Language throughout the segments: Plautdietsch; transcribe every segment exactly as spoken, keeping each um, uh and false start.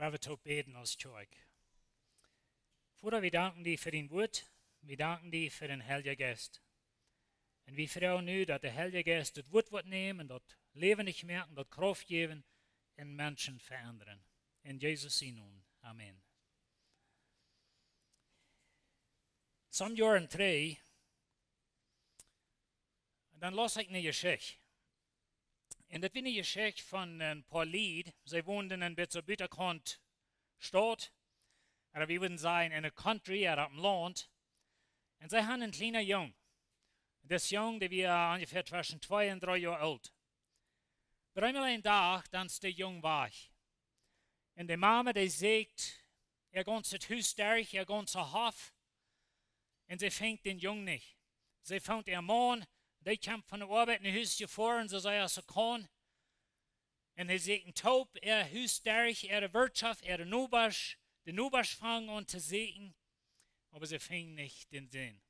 Lot ons toop bäden aus Kjoakj. Voda, wie danken die fa dien Wuat. Wie danken die fa dän Heiljen Jeist. Un wie froagen nu, daut de Heilja Jeist daut Wuat woat nämen un daut läwendich moaken, daut Krauft jäwen un Menschen veendren. En Jesus sien Nomen. Amen. Somm Joaren trigj, dan laus ekj ne Jeschicht. Un daut wia ne Jeschicht von een poa Lied. See wonden een bät soo butakaunt Staut, ooda wie wudden sajen en de country ooda oppem Launt. Un see hauden een kjlienen Jung. Dis Jung, dee wia onjefäa tweschen twee un dree Joa oolt. Oba eemol een Dach, dan es de Jung wajch. Un de Mame, dee sieekjt äa gaunzet Hus derch, äa gaunzen Hoff. Un see finjt dän Jung nich. See foont äa Maun, dee kjemt von de Oabeit no Hus jefoaren, soo sea aus see kaun. Un see sieekjen toop äa Hus derch, äare Wirtschoft, äare Nobasch, de Nobasch fangen aun to sieekjen, oba see finjen nich dän Sän.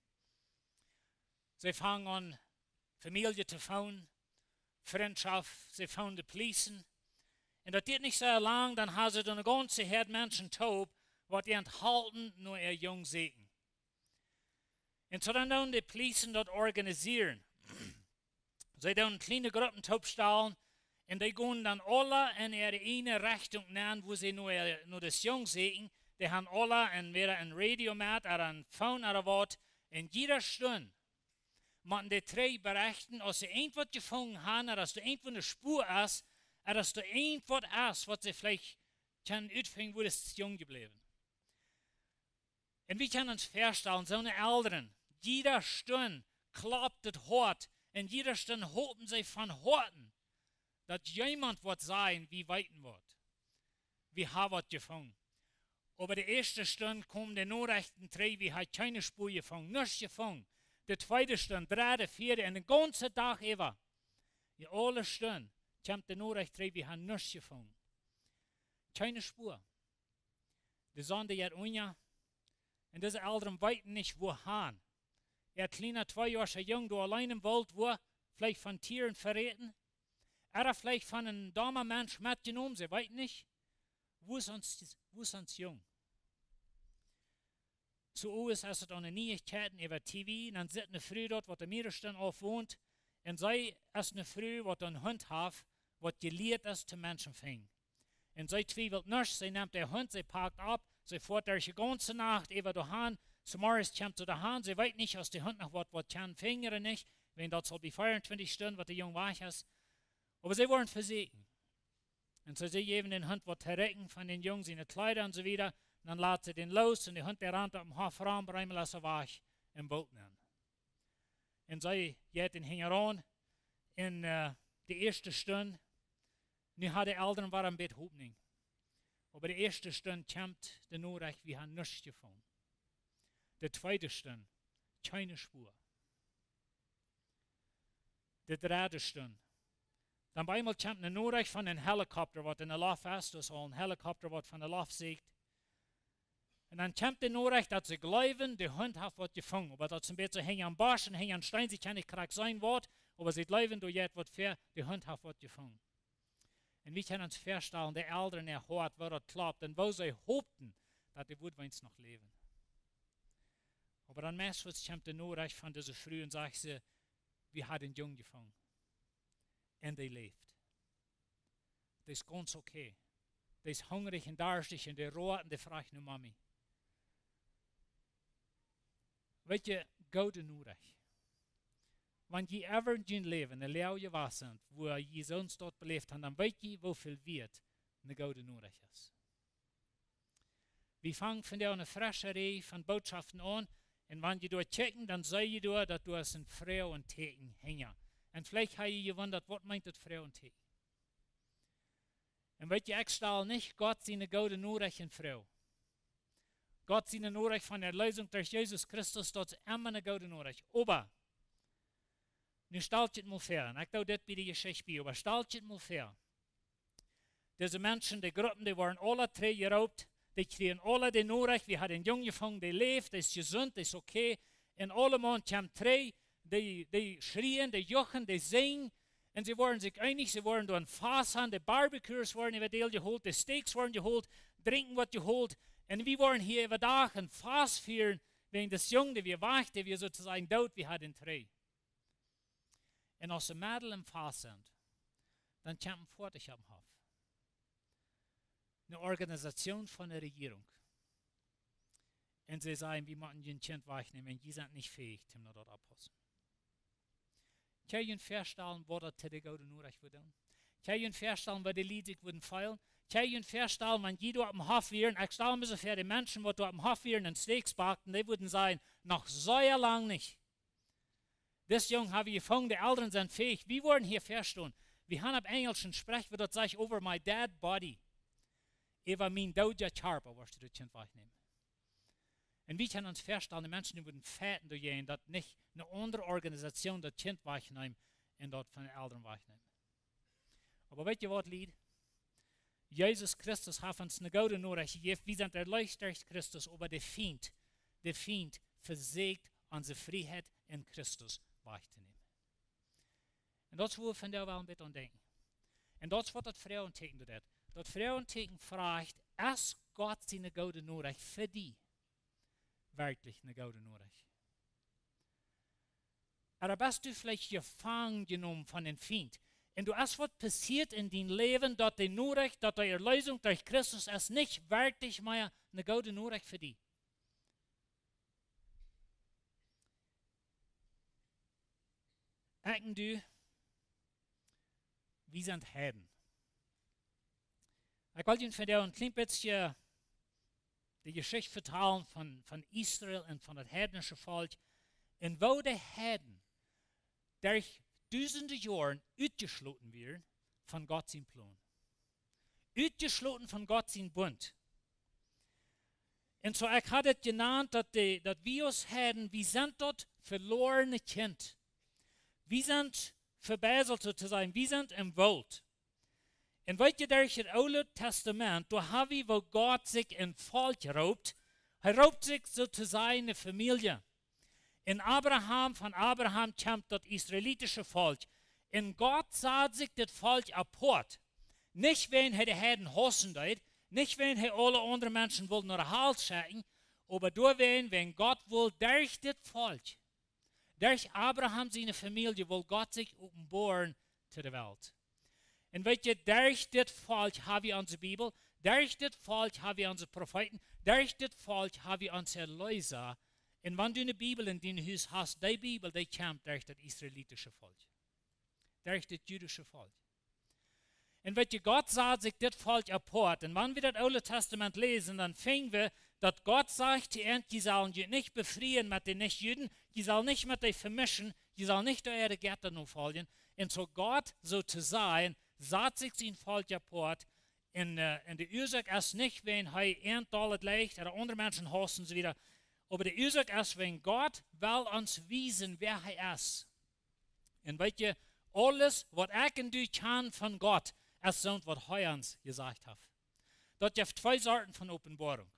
See fangen aun Famielje to foonen, Frintschoft, see foonen de Police. Un daut diat nich soo lang, dan hauden see doa ne gaunze Häad Menschen toop, waut an halpen no äa Jung sieekjen. Un soo dan doonen de Police daut organisieren. See doonen kjliene Gruppen toopstalen un dee gonen dan aula en äare ieejne Rechtunk nenn, wua see no, no dis Jung sieekjen. Dee han aula entwäda een Radio met ooda een Phone ooda waut. Un jiede Stund motten dee trigj berechten, aus see irjentwaut jefungen han, ooda aus doa irjentwua ne Spua es, ooda aus doa irjentwaut es, waut see veleicht kjennen utfinjen, wua dis Jung jebläwen. Un wie kjennen ons väastalen, soone Elren, jiede Stund klopt daut Hoat, un jiede Stund hopen see von Hoaten, daut jemaunt woat sajen, wie weeten waut. Wie haben waut jefungen. Oba de ieeschte Stund kjeemen de Norechten trigj, wie haben kjeene Spua jefungen, nuscht jefungen. De tweede Stund, dredde, vieede un dän gaunzen Dach äwa. Jo, aule Stund kjemt de Norecht trigj, wie haben nuscht jefungen. Kjeene Spua. De Sonn jeit unja. Un dise Elren weeten nich, wua han. Äa kjliena tweejoascha Jung, dee auleen em Woolt wia, veleicht von Tieren veräten. Ooda veleicht von een doma Mensch metjenomen, see weeten nich. Wua es ons, wua es ons Jung? Soo aus daut aun de Nieichkjeiten äwa T V, dan sitt ne Fru doa, waut de Miereschten aufwont. Un see es ne Fru, waut een Hunt haft, waut jelieet es to Menschen finjen. Un see twiewelt nuscht, see nemt dän Hunt, see pakt opp, see foat derch de gaunze Nacht äwa doa han. Zemorjes kjemt see doa han, see weet nich, aus de Hunt noch waut, waut kaun finjen ooda nich, wiels daut saul bie vea un twintich Stund, waut de Jung wajch es. Oba see woaren vesieekjen. Un soo see jäwen dän Hunt waut to rikjen von dän Jung siene Kjleeda un soo wieda. Dan lat see dän loos un de Hunt, dee rant oppem Hoff rom, opp eemol es hee wajch em Woolt nenn. Un see jeit am hinjaraun. Un, äh, de ieeschte Stund, nu hauden de Elren wada een bät Hopninj. Oba de ieeschte Stund kjemt de Norecht, wie haben nuscht jefungen. De tweede Stund, kjeene Spua. De dredde Stund. Dan bie eemol kjemt ne Norecht von een Helikopta, waut en de Loft es, daut es aul een Helikopta, waut von de Loft sieekjt. Un dan kjemt de Norecht, daut see jleewen, de Hunt haft waut jefungen. Oba daut es een bät hinja een Bosch un hinja een Steen, see kjennen nich krakjt seenen waut, oba see jleewen, doa jeit waut väa, de Hunt haft waut jefungen. Un wie kjennen ons väastalen, de Elren äa Hoat, woo daut klopt, un woo see hopten, daut dee wudd weens noch läwen. Oba dan meist kjemt de Norecht von dise Fru un sajcht see, wie haben dän Jung jefungen. Un dee läft. Dee es gaunz okay. Dee es hungrich un darschtich un dee roat un dee fruacht no Mami. Weet jie, goode Norecht. Wan jie ever en jun Läwen ne Loag jewast sent, wua jie soont doa beläft han, dan weet jie, woo väl wieet ne goode Norecht es. Wie fangen vondoag ne fresche Rieej von Bootschoften aun. Un wan jie doa kjikjen, dan seenen jie doa, daut doa es een Froagentieekjen hinja. Un veleicht ha jie jewundat, waut meent daut Froagentieekjen? Un weet jie, ekj stal nich Gott siene goode Norecht en Froag. Gott siene Norecht von Erleesunk derch Jesus Christus, daut es emma ne goode Norecht. Oba, nu stalt junt mol väa, un ekj doo dit bie de Jeschicht bie, oba stalt junt mol väa. Dise Menschen, de Gruppen, dee woaren aula trigj jeroopt, dee kjrieen aula de Norecht, wie haben dän Jung jefungen, dee läft, dee es jesunt, dee es okay. Un aulemaun kjemt trigj, dee, dee schrieen, dee juchen, dee sinjen. Un see woaren sikj eenich, see woaren doa een Fast han, de Barbecues woaren äwa däl jeholt, de Steaks woaren jeholt, Drinkjen woat jeholt. Un wie woaren hia äwa Dach een Fast fieren, wäajen dis Jung, dee wia wajch, dee wia soo to sajen doot, wie hauden dän trigj. Un aus see medden em Fast sent, dan kjemt een Foatich opp dän Hoff. Eene Organisation von de Rejierunk. Un see sajen: "Wie motten jun Kjint wajchnämen, jie sent nich fäich, om no daut oppaussen." Kjenn jie junt väastalen, waut daut to de goode Norecht wudd doonen? Kjenn jie junt väastalen, woo de Lied sikj wudden feelen? Kjenn jie junt väastalen, wan jie doa oppem Hoff wieren, ekj stal mie soo väa, de Menschen, waut doa oppem Hoff wieren un Steaks bakten, dee wudden sajen: "Noch sea lang nich. Dis Jung hab wie jefungen, de Elren sent fäich, wie woaren hia väastonen." Wie haben opp Enjelsch een Sprichwuat, daut sajcht: "Over my dead body." Äwa mien doodja Kjarpa woascht du daut Kjint wajchnämen. Un wie kjennen ons väastalen, de Menschen, dee wudden fighten doajäajen, daut nich eene aundre Organisation daut Kjint wajchnemt un daut von de Elren wajchnemt. Oba weet jie waut, Lied? Jesus Christus haft ons eene goode Norecht jejäft. Wie sent erleest derch Christus, oba de Fient, de Fient vesieekjt onse Frieheit en Christus wajchtonämen. Un daut es, woo wie vondoag wellen een bät aun denkjen. Un daut es, waut daut Froagentieekjen doa deit. Daut Froagentieekjen froagt: Es Gott siene goode Norecht fa die werkjlich eene goode Norecht? Ooda best du veleicht jefangen jenomen von dän Fient? Un doa es waut passieet en dien Läwen, daut de Norecht, daut de Erleesunk derch Christus es nich werkjlich mea eene goode Norecht fa die. Ekj un du, wie sent Heiden. Ekj well junt vondoag een kjlien bät de Jeschicht vetalen von, von Israel un von daut heidnische Volkj. Un woo de Heiden derch dusende Joaren utjeschloten wieren von Gott sien Plon. Utjeschloten von Gott sien Bunt. Un soo, ekj haud et jenant, daut de, daut wie aus Heiden, wie sent daut velorne Kjint. Wie sent vebieselt, soo to sajen. Wie sent em Woolt. Un weet jie, derch daut Oole Tastament, doa hab wie, woo Gott sikj een Volkj roopt. Hee roopt sikj, soo to sajen, eene Famielje. Un Abraham, von Abraham kjemt daut israelitische Volkj. Un Gott sad sikj dit Volkj apoat. Nich wäajen hee de Heiden hausen deed, nich wäajen hee aule aundre Menschen wull no de Hal schekjen, oba doawäajen, wäajen Gott wull derch dit Volkj, derch Abraham siene Famielje, wull Gott sikj openboaren to de Welt. Un weet jie, derch dit Volkj hab wie onse Bibel, derch dit Volkj hab wie onse Profeeten, derch dit Volkj hab wie onsen Erleesa. Un wan du eene Bibel en dien Hus hast, dee Bibel, dee kjemt derch daut israelitische Volkj. Derch daut jüdische Volkj. Un weet jie, Gott sad sikj dit Volkj apoat. Un wan wie daut Oole Tastament läsen, dan finj wie, daut Gott sajcht to an: "Jie sellen junt nich befrieen met de Nich-Juden, jie sellen nich met dee vemischen, jie sellen nich äare Jetta nofoljen." Un soo Gott, soo to sajen, sad sikj sien Volkj apoat. Un, äh, un de Uasoak es nich, wäajen hee an aul daut leicht, ooda aundre Menschen hausen un soo wieda. Oba de Uasoak es, wäajen Gott well ons wiesen, wäa hee es. Un weet jie, aules, waut ekj un du kjanen von Gott, es soont, waut hee ons jesajcht haft. Daut jeft twee Sorten von Openboarunk.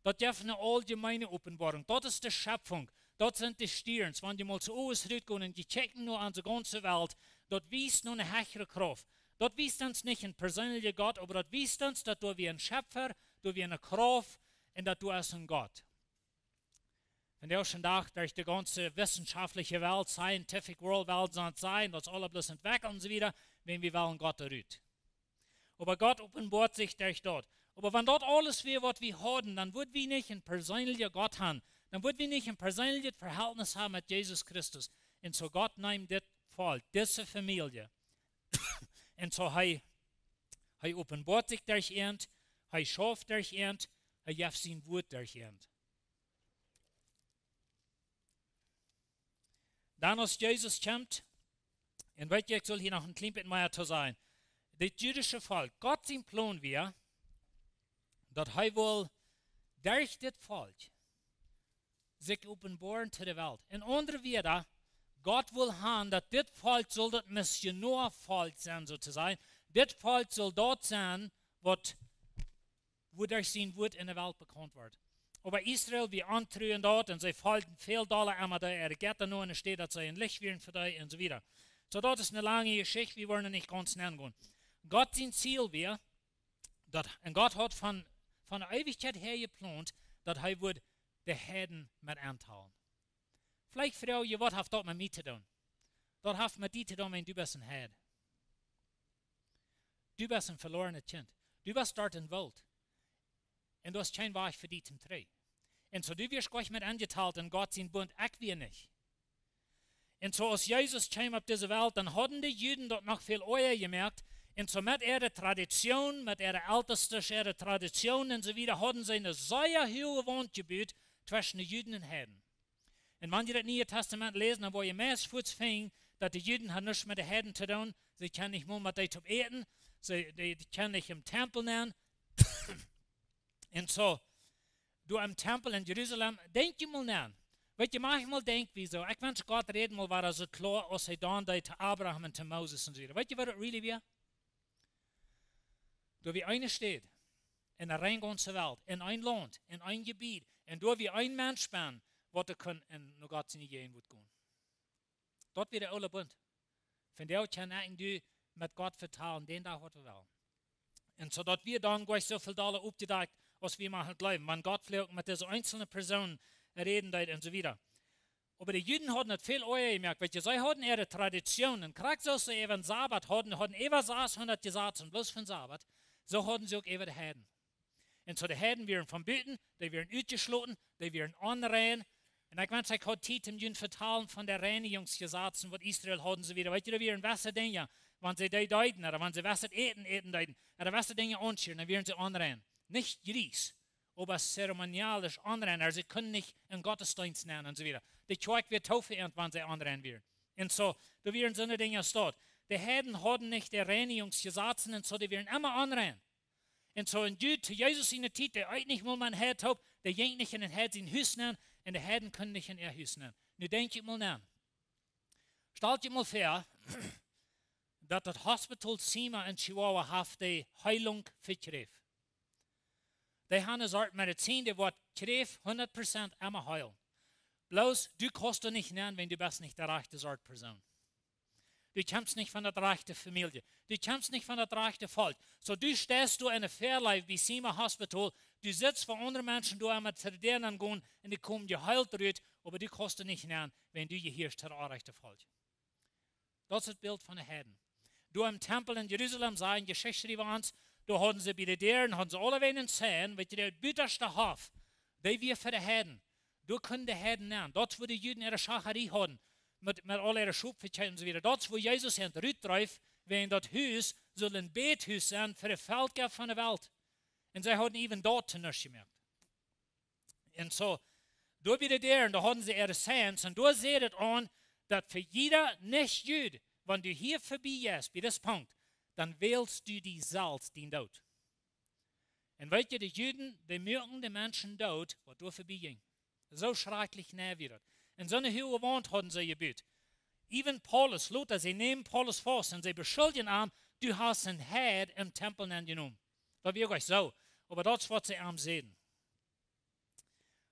Daut jeft eene auljemeene Openboarunk. Daut es de Schepfunk. Daut sent de Stierns. Wan jie mol soo aus rutgonen un jie kjikjen no aun de gaunze Welt, daut wiest no eene hechre Krauft. Daut wiest ons nich een perseenelja Gott, oba daut wiest ons, daut doa wia een Schepfa, doa wia eene Krauft un daut doa es een Gott. Un de ieeschte Dach derch de gaunze wissenschaftliche Welt, scientific world Welt, sent sajen, daut es aules bloos entwekjelt un soo wieda, wan wie wellen Gott doa rut. Oba Gott openboat sikj derch daut. Oba wan daut aules wia, waut wie hauden, dan wudd wie nich een perseenelja Gott haben. Dan wudd wie nich een perseeneljet Vehältnis haben met Jesus Christus. Un soo Gott nemt dit Volkj, dise Famielje. Un soo hee, hee openboat sikj derch an, hee schauft derch an, hee jeft sien Wuat derch an. Dan aus Jesus kjemt, un weet jie, ekj saul hia noch een kjlien bät mea to sajen. Dit jüdische Volkj, Gott sien Plon wia, daut hee wull derch dit Volkj sikj openboaren to de Welt. En aundre Wieed, Gott wull haben, daut dit Volkj sull daut Missionoavolkj sennen, soo to sajen. Dit Volkj sull daut sennen, waut, wuaderch sien Wuat en de Welt bekaunt woat. Oba Israel wia ontru en daut, un see foljen väl dolla emma de äare Jetta no, enne Städ daut see een Licht wieren fa dee un soo wieda. Soo, daut es eene lange Jeschicht, wie woaren nich gaunz nenn gonen. Gott sien Ziel wia, daut, un Gott haud von, von de Eewichkjeit häa jeplont, daut hee wudd de Heiden met auntalen. Veleicht froag jie, waut haft daut met mie to doonen? Daut haft met die to doonen, wan du best een Heid. Du best een veloarenet Kjint. Du best doa em Woolt. Un doa es kjeen Wajch fa die toom trigj. Un soo, du woascht nich met aunjetalt en Gott sien Bunt, ekj wia nich. Un soo, aus Jesus kjeem opp dise Welt, dan hauden de Juden daut noch väl oaja jemoakt. Un soo met äare Tradition, met äare Eltestasch äare Tradition un soo wieda, hauden see eene sea huage Waunt jebut tweschen de Juden un Heiden. Un wan jie daut Niee Tastament läsen, dan woa jie meist fuaz finjen, daut de Juden hauden nuscht met de Heiden to doonen. See kunnen nich mol met dee toop äten. See, dee, dee kunnen nich em Tempel nenn. Un soo, doa em Tempel en Jerusalem, denkj jie mol nenn. Weetst, mauchmol denkj wie soo, ekj wensch, Gott räd mol wada soo kloa, aus hee dan deed to Abraham un to Moses un soo wieda. Weetst, waut daut really wia? Doa wia eene Städ, en eene rein gaunze Welt, en een Launt, en een Jebied, un doa wia een Mensch bennen, waut doa kunn en no Gott siene Jäajenwoat gonen. Daut wia de oole Bunt. Von doa kaun ekj un du met Gott vetalen, dän Dach waut wie wellen. Un soo daut wia dan nich soo väl dolla oppjedakjt, aus wie mau hauden jejleeft. Wan Gott veleicht met dise eensje Persoon räden deed un soo wieda. Oba de Juden hauden daut väl oaja jemoakt, weetst, see hauden äare Tradition. Krakjt soo aus see äwa dän Sabat hauden, hauden äwa sashundat Jesazen bloos fa dän Sabat, soo hauden see uk äwa de Heiden. Un soo de Heiden wieren von buten, dee wieren utjeschloten, dee wieren onrein. Un ekj wensch, ekj haud Tiet om junt vetalen von de Reinigungsjesazen, waut Israel haud un soo wieda. Weetst, doa wieren jewesse Dinja, wan see dee deeden, ooda wan see jewesset Äten äten deeden, ooda jewesse Dinja aunschieren, dan wieren see onrein. Nich jriest, oba zeremonialisch onrein. Ooda see kunnen nich en Gottesdeenst nenn un soo wieda. De Kjoakj wia too fa an, wan see onrein wieren. Un soo, doa wieren soone Dinja staut. De Heiden hauden nich de Reinigungsjesazen un soo, dee wieren emma onrein. Un soo, en Jud, to Jesus siene Tiet, dee eet nich mol met een Heid toop, dee jinkj nich en een Heid sien Hus nenn, un de Heiden kunnen nich en äa Hus nenn. Nu denkj jie mol nenn. Stalt jie mol väa, daut daut Hospital Cima en Chihuahua haft de Heelunk fa Kjräft. Dee haben eene Sort Medizin, dee woat Kjräft hundat Prozent emma heelen. Bloos, du kaust doa nich nenn, wan du best nich de rajchte Sort Persoon. Du kjemst nich von de rajchte Famielje. Du kjemst nich von daut rajchte Volkj. Soo, du steist doa en de Väaleew bie Cima Hospital. Du sitst fa aundre Menschen doa met Verdänen gonen un dee komen jeheelt rut, oba du kaust doa nich nenn, wan du jehieescht to daut rajchte Volkj. Daut es daut Bilt von de Heiden. Doa em Tempel en Jerusalem, sajen Jeschichtschriefers, doa hauden see bie de Däaren, hauden see aulawäajen een Sign, weetst, de butaschte Hoff, dee wia fa de Heiden. Doa kunnen de Heiden nenn. Daut es wua de Juden äare Schacharie hauden, met, met aul äare Schopvekjeit un soo wieda. Daut es wua Jesus an rutdreef, wiels daut Hus sull een Bädhus sennen fa de Velkja von de Welt. Un see hauden äwent daut to nuscht jemoakt. Un soo, doa bie de Däaren, doa hauden see äare Signs, un doa säd et aun, daut fa jieda Nich-Jud, wan du hia verbie jeist, bie disen Punkt, dan wälst du die selfst dien Doot. Un weetst, de Juden, dee muaken de Menschen doot, waut doa verbie jinjen. Soo schrakjlich nau wia daut. Un soone huage Waunt hauden see jebut. Äwent Paulus, lota, see nämen Paulus faust un see beschuldjen am, du hast een Heid em Tempel aunjenomen. Daut wia nich soo, oba daut es waut see am säden.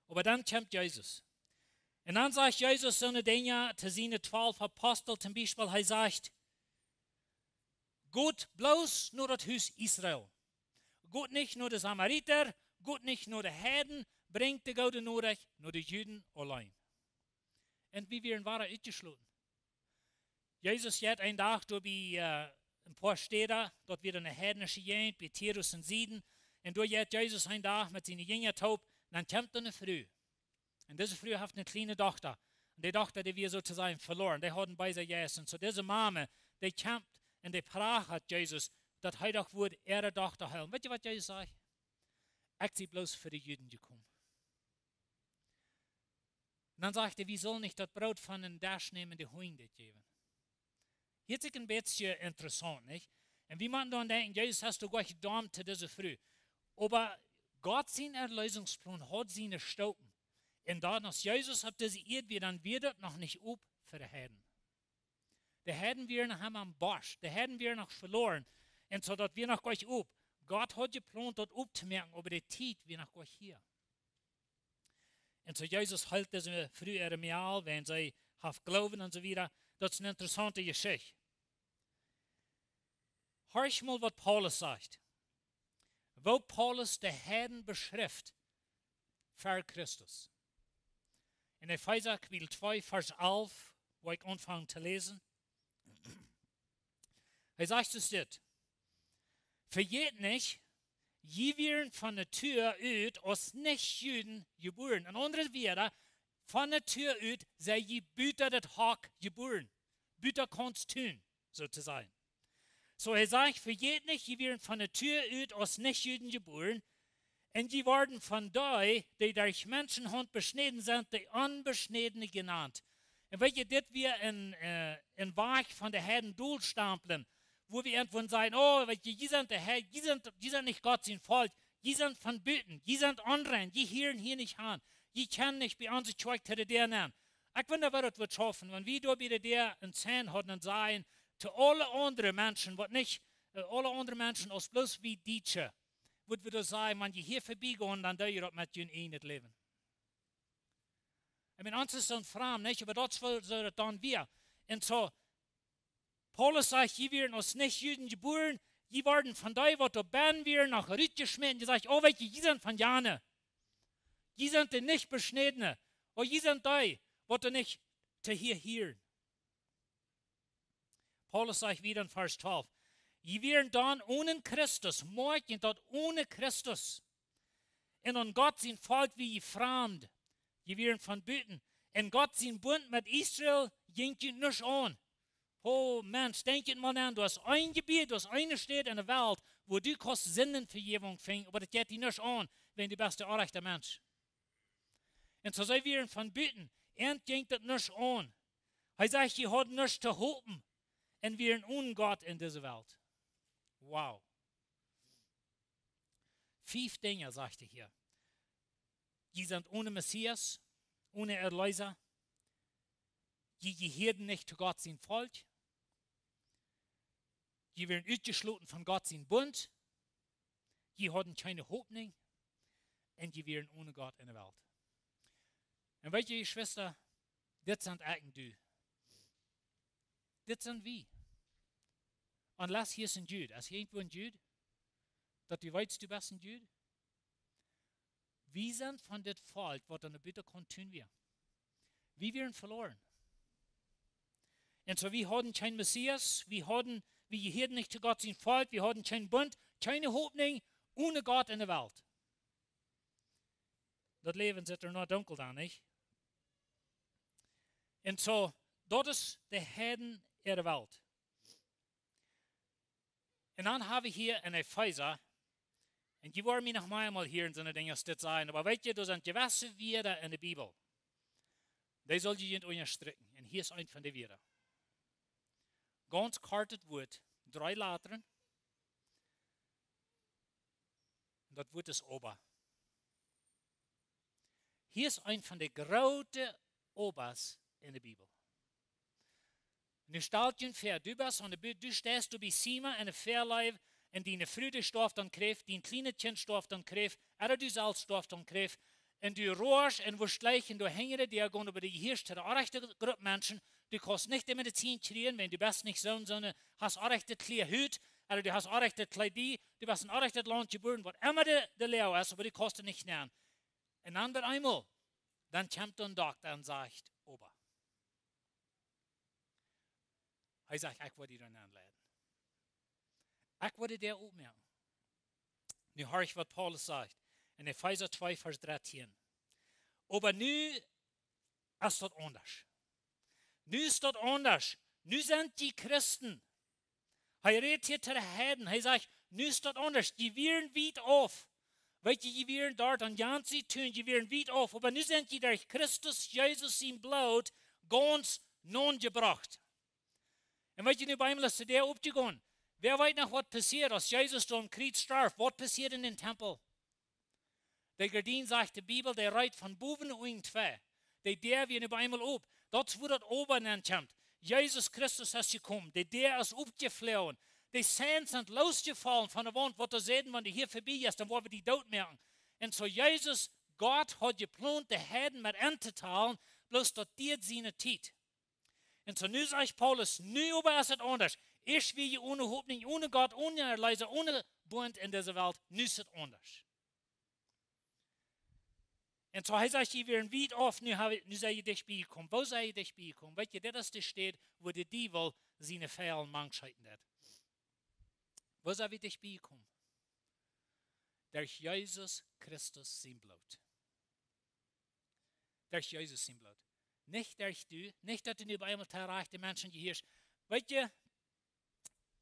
Oba dan kjemt Jesus. Un dan sajcht Jesus soone Dinja to siene twalf Apostel, toom Biespel, hee sajcht: Got bloos no daut Hus Israel. Got nich no de Samarita, got nich no de Heiden, brinjt de goode Norecht no de Juden auleen. Un wie wieren wada utjeschloten. Jesus jeit een Dach doa bie, äh, een poa Städa, daut wia eene heidnische Jäajent, bie Tirus un Sidon. Un doa jeit Jesus een Dach met siene Jinja toop, dan kjemt doa eene Fru. Un dise Fru haft eene kjliene Dochta. Un dee Dochta, dee wia soo to sajen veloaren. Dee haud een beesen Jeist. Un soo dise Mame, dee kjemt un dee prachat Jesus, daut hee doch wudd äare Dochta heelen. Weetst waut Jesus sajcht? Ekj sie bloos fa de Juden jekomen. Un dan sajcht hee, wie sellen nich daut Broot von dän Desch nämen un de Hunj daut jäwen. Hieet sikj een bät interessaunt, nich? Un wie motten dan denkjen, Jesus haft doch nich jedocht to dise Fru. Oba Gott sien Erlösungsplan haud siene Stopen. Un dan, aus Jesus opp dise Ieed wia, dan wia daut noch nich op fa de Heiden. De Heiden wieren noch emma aum Bosch, de Heiden wieren noch veloaren. Un soo daut wia noch nich op. Gott haud jeplont daut optomoaken, oba de Tiet wia noch nich hia. Un soo Jesus heelt dise Fru äa Mejal, wiels see haft Gloowen un soo wieda. Daut es eene interessaunte Jeschicht. Horch mol waut Paulus sajcht. woo Paulus de Heiden beschrift ver Christus. En Efeesa Kapitel twee, Varsch alf, woa ekj aunfangen to läsen. Hee sajcht soo dit: Vejät nich, jie wieren von Natua ut aus Nich-Juden jebuaren. En aundre Wieed, von Natua ut sie jie buta daut Hak jebuaren, buta Gott sien Wellen, soo to sajen. Soo, hee sajcht: Vejät nich, jie wieren von Natua ut aus Nich-Juden jebuaren, un jie worden von dee, dee derch Menschenhaunt beschnäden sent, de Onbeschnädne jenant. Un weet jie, dit wia een, äh, een Wajch von de Heiden dolstamplen, wua wie irjentwua sajen: Oh, weet jie, jie sent de Heiden, jie sent, jie sent nich Gott sien Volkj, jie sent von buten, jie sent onrein, jie hieren hia nich aun, jie kjennen nich bie onse Kjoakj to de Däa nenn. Ekj wunda, woo daut wudd schaufen, wan wie doa bie de Däa een Sign hauden un sajen to aule aundre Menschen, waut nich, äh, aule aundre Menschen aus bloos wie Dietsche, wudd wie doa sajen: Wan jie hia verbie gonen, dan doo jie daut met jun ieejnet Läwen. Ekj meen, ons es daut framd, nich? Oba daut es woo, soo daut dan wia. Un soo, Paulus sajcht: Jie wieren aus Nich-Juden jebuaren, jie worden von dee, waut doa bennen wieren, noch rutjeschmäten. Dee sajcht: Oh, weet jie, jie sent von jane. Jie sent de Nich-Beschnädne. Oh, jie sent dee, waut doa nich to hia hieren. Paulus sajcht wieda en Varsch twalf: Jie wieren dan onen Christus, moakjen daut onen Christus. Un aun Gott sien Volkj wia jie framd. Jie wieren von buten. Un Gott sien Bunt met Israel jinkj junt nuscht aun. Oh Mensch, denkj jie mol aun, du hast een Jebiet, du hast eene Staut en de Welt, wua du kaust Sindenvejäwunk finjen, oba daut jeit die nuscht aun, wan du best de orrajchta Mensch. Un soo see wieren von buten, an jinkj daut nuscht aun. Hee sajcht, jie hauden nuscht to hopen un wieren onen Gott en dise Welt. Wow. Fief Dinja, sajcht hee hia. Jie sent onen Messias, onen Erleesa. Jie jehieeden nich to Gott sien Volkj. Jie wieren utjeschloten von Gott sien Bunt. Jie hauden kjeene Hopninj. Un jie wieren onen Gott en de Welt. Un weet jie, Jeschwista, dit sent ekj un du. Dit sent wie. Unless hia es een Jud. Es hia irjentwua een Jud, daut du weetst, du best een Jud? Wie sent von dit Volkj, waut aun de Buttakaunt tun wia. Wie wieren veloaren. Un soo, wie hauden kjeen Messias, wie hauden, wie jehieeden nich to Gott sien Volkj, wie hauden kjeen Bunt, kjeene Hopninj, onen Gott en de Welt. Daut Läwen sitt ea noch dunkel dan, nich? Un soo, daut es de Heiden äare Welt. Un dan hab wie hia en Efeesa, un jie woaren mie noch mea mol hieren soone Dinja aus dit sajen, oba weet jie, doa sent jewesse Wieed en de Bibel, dee sull jie junt unjastrikjen. Un hia es eent von de Wieed. Gaunz kort daut Wuat, dree Latren. Daut Wuat es oba. Hia es eent von de groote obas en de Bibel. Nu stalt junt väa, du best aun de Bud, du steist doa bie Sima en de Väaleew, un diene Fru, dee stoaft aun Kjräft, dien kjlienet Kjint stoaft aun Kjräft, ooda du selfst stoafst aun Kjräft, un du roascht un woascht jlikj doa hinjen de Däa gonen, oba du jehieescht to de orrajchte Grupp Menschen, du kaust nich de Medizin kjrieen, wan du best nich soon, soone, hast orrajchte kjlia Hut, ooda du hast orrajchte Kjleeda, du best en orrajchtet Launt jebuaren, waut emma de, de Loag es, oba du kaust et nich nämen. Un dan bie eemol, dan kjemt een Dokta un sajcht: Oba. Hee sajcht: Ekj woa die doa nenn leiden. Ekj woa die doa opmoaken. Nu horch, waut Paulus sajcht en Efeesa twee, Varsch drettieen. Oba nu es daut aundasch. Nu es daut aundasch. Nu sent jie Christen. Hee rät hia to de Heiden. Hee sajcht: Nu es daut aundasch. Jie wieren wiet auf. Weet jie, jie wieren doa aun jane Sied, jie wieren wiet auf. Oba nu sent jie derch Christus Jesus sien Bloot gaunz nohjebrocht. Un weet jie, nu bie mie es de Däa opjegonen. Wäa weet noch, waut passieed, aus Jesus doa aum Kjriez storf? Waut passieed en dän Tempel? De Gardien, sajcht de Bibel, dee reet von bowen no unjen twei. De Däa wia nu bie mie op. Daut es, wua daut oba nenn kjemt. Jesus Christus es jekomen. De Däa es opjefloagen. De Signs sent losjefollen von de Waunt, waut doa säden: Wan du hia verbie jeist, dan woa wie die dootmoaken. Un soo Jesus, Gott haud jeplont, de Heiden met entodeelen, bloos daut dieed siene Tiet. Un soo nu sajcht Paulus: Nu oba es et aundasch. Ieescht wia jie one Hopninj, one Gott, one Erleesa, one Bunt en dise Welt, nu es et aundasch. Un soo hee sajcht: "Jie wieren wiet auf, nu hab ekj, nu sie jie dicht bie jekomen." Woo sie jie dicht bie jekomen? Weet jie, dit es de Städ, wua de Diewel siene Fielen mank scheeten deed. Woo sie wie dicht bie jekomen? Derch Jesus Christus sien Bloot. Derch Jesus sien Bloot. Nich derch du, nich daut du nu bie eemol to rajchte Menschen jehieescht. Weet jie,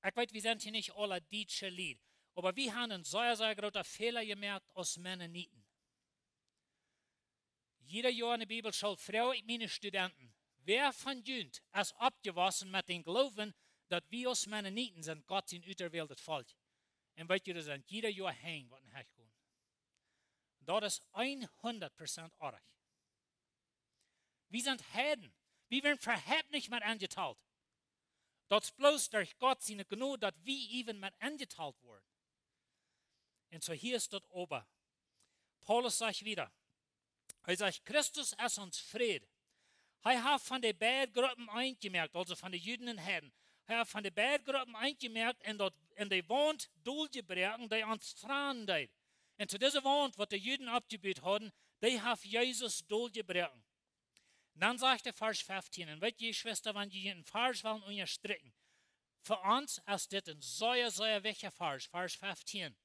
ekj weet, wie sent hia nich aule dietsche Lied, oba wie haben een sea, sea groota Fäla jemoakt aus Mennoniten. Jieda Joa en de Bibelschool froag ekj miene Studenten: "Wäa von junt es oppjewossen met dän Gloowen, daut wie aus Mennoniten sent Gott sien uterwältet Volkj?" Un weet jie, doa sent jieda Joa Henj waut en de Hecht gonen. Daut es hundat Prozent orrajcht. Wie sent Heiden. Wie woaren äwahaupt nich met enjetalt. Daut es bloos derch Gott siene Jnod, daut wie äwent met enjetalt woaren. Un soo hia es daut oba. Paulus sajcht wieda, hee sajcht: "Christus es ons Fräd." Hee haft von de beid Gruppen eent jemoakt, aulsoo von de Juden un Heiden. Hee haft von de beid Gruppen eent jemoakt un daut, un de Waunt doljebroaken, dee ons trannen deed. Un to dise Waunt, waut de Juden oppjebut hauden, dee haft Jesus doljebroaken. Dan sajcht hee, Varsch feftieen, un weet jie, Jeschwista, wan jie een Varsch wellen unjastrikjen, fa ons es dit een sea, sea wichtja Varsch, Varsch feftieen.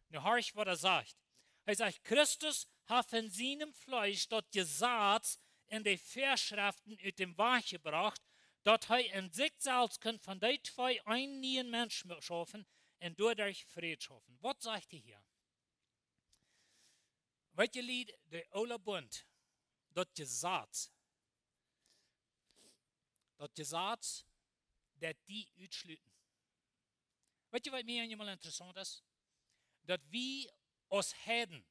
Nu horcht, waut hee sajcht. Hee sajcht: "Christus haft en sienem Fleesch daut Jesaz un de Väaschreften ut däm Wajch jebrocht, daut hee en sikj selfst kunn von dee twee eenen nieen Mensch schaufen un doaderch Fräd schaufen." Waut sajcht hee hia? Weet jie, Lied, de oole Bunt, daut Jesaz, daut Jesaz, daut deit die utschluten. Weet jie, waut mie eemol interessaunt es? Daut wie aus Heiden,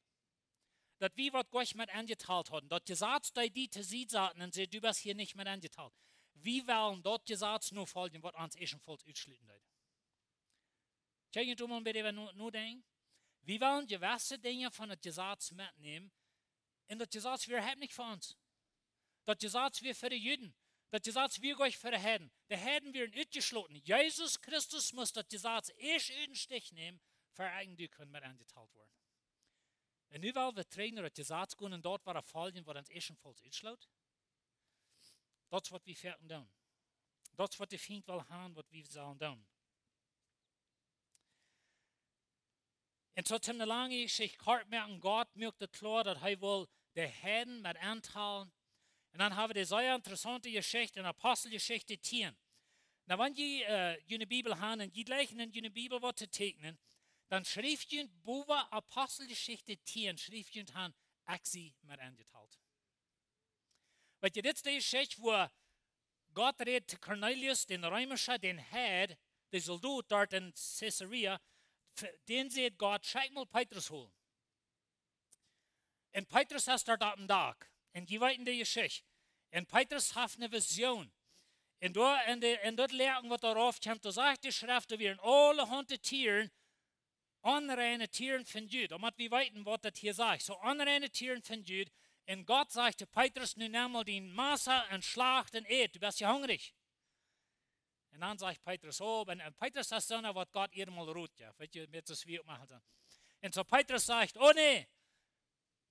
daut wie waut nich met enjetalt hauden, daut Jesaz deed die to Sied saten un säd: "Du best hia nich met enjetalt." Wie wellen daut Jesaz nofoljen, waut ons ieeschtenfauls utschluten deed. Kjenn jie doa mol een bät äwa no-, nodenkjen? Wie wellen jewesse Dinja von daut Jesaz metnämen, un daut Jesaz wia äwahaupt nich fa ons. Daut Jesaz wia fa de Juden. Daut Jesaz wia nich fa de Heiden. De Heiden wieren utjeschloten. Jesus Christus musst daut Jesaz ieescht ut dän Stich nämen, ver ekj un du kunnen met enjetalt woaren. Un nu well wie trigj no daut Jesaz gonen un daut waut foljen, waut ons ieeschtenfauls utschloot. Daut es, waut wie foaken doonen. Daut es, waut de Fient well haben, waut wie sellen doonen. Un soo, om ne lange Jeschicht kort to moaken, Gott muak daut kloa, daut hee wull de Heiden met entalen. Un dan hab wie dise sea interessaunte Jeschicht en Aposteljeschicht tieen. Nu, wan jie, äh, june Bibel haben un jie jlikjen en june Bibel waut to teekjnen, dan schriew jie bowen Aposteljeschicht tieen, schriew jie aun: "Ekj sie met enjetalt." Weet jie, dit es de Jeschicht, wua Gott rät to Kornelius, dän Reemischa, dän Heid, dän Soldot doa en Caesarea, f-, dän sajcht Gott: "Schekj mol Petrus holen." Un Petrus es doa oppem Dak. Un jie weeten de Jeschicht. Un Petrus haft ne Vision. Un doa en de, en daut Läwen, waut doa rauf kjemt, doa sajcht de Schreft, doa wieren aulahaunt Tieren, onreine Tieren von Jud. Dan mott wie weeten, waut daut hia sajcht. Soo onreine Tieren von Jud. Un Gott sajcht to Petrus: "Nu nemm mol dien Massa un schlacht un ät. Du best je hungrich." Un dan sajcht Petrus: "Oh," un, un Petrus es soona, waut Gott ieescht mol rut, jo. Weet jie, met soo aus wie uk moaken soo. Un soo Petrus sajcht: "Oh nä,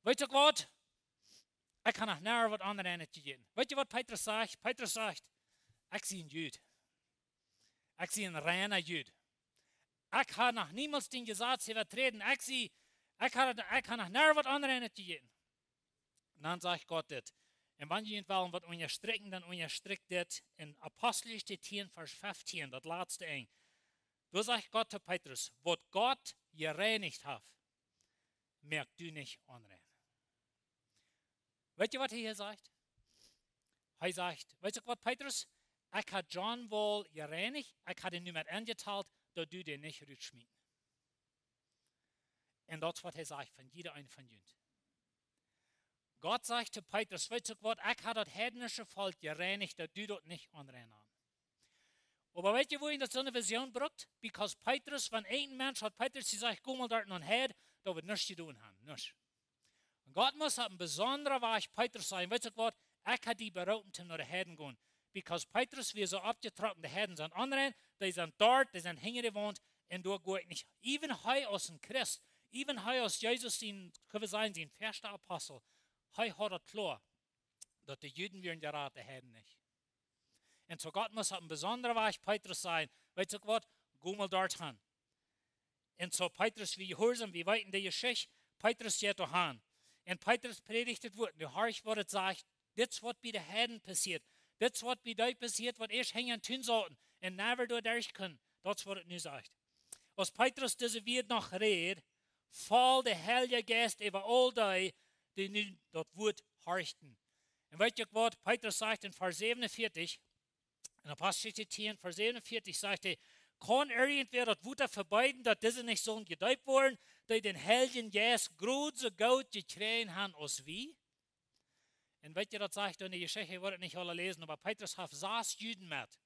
weetst du waut? Ekj hab noch nie waut onreinet jejäten." Weetst du, waut Petrus sajcht? Petrus sajcht: "Ekj sie een Jud. Ekj sie een reina Jud. Ekj hab noch niemols dän Jesaz äwaträden. Ekj sie, ekj hab, ekj hab noch nie waut onreinet jejäten." Un dan sajcht Gott dit. Un wan jie wellen waut unjastrikjen, dan unjastrikjt dit en Aposteljeschicht tieen, Varsch feftieen, daut latste Enj. Doa sajcht Gott to Petrus: "Waut Gott jereinicht haft, moak du nich onrein." Weetst du, waut hee hia sajcht? Hee sajcht: "Weetst du waut, Petrus? Ekj hab John woll jereinicht, ekj hab am nu met enjetalt, daut du dän nich rutschmieten." Un daut es, waut hee sajcht von jieda een von junt. Gott sajcht to Petrus: "Weetst du waut, ekj hab daut heidnische Volkj jereinicht, daut du daut nich onrein hast." Oba weetst du, woo hee daut soone Vision brukt? Because Petrus, wan een Mensch haud Petrus jesajcht: "Go mol doa no een Heid", daut wudd nuscht jedonen haben, nuscht. Un Gott must opp een besondren Wajch Petrus sajen: "Weetst du waut, ekj hab die beroopen, om no de Heiden gonen." Because Petrus wia soo oppjetrocken: "De Heiden sent onrein, dee sent doa, dee sent hinja de Waunt, Un doa go ekj nich. Even hee aus een Christ, even hee aus Jesus sien, kjenn wie sajen, sien ieeschte Apostel, hee haud daut kloa, daut de Juden wieren jerat, de Heiden nich. Un soo Gott must opp een besondren Wajch Petrus sajen: "Weetst uk waut, go mol doa han." Un soo Petrus wia jehuarsom, wie weeten de Jeschicht, Petrus jeit doa han. Un Petrus prädicht daut Wuat. Nu horcht, waut et sajcht: "Dit es waut bie de Heiden passieet. Dit es waut bie dee passieet, waut ieescht hinjen Tun sauten un never doa derch kunnen." Daut es waut et nu sajcht. Aus Petrus dise Wieed noch räd, foll de Heilje Jeist äwa aul dee, dee nu daut Wuat horchten. Un weetst uk waut Petrus sajcht en Varsch säwenunvieetich? En Aposteljeschicht tieen, Varsch säwenunvieetich sajcht hee: "Kaun irjentwäa daut Wota vebieden, daut dise nich sullen jedeept woaren, dee dän Heiljen Jeist krakjt soo goot jekjräajen han aus wie?" Un weetst, daut sajcht doa en de Jeschicht, ekj woa et nich aula läsen, oba Petrus haft sas Juden met.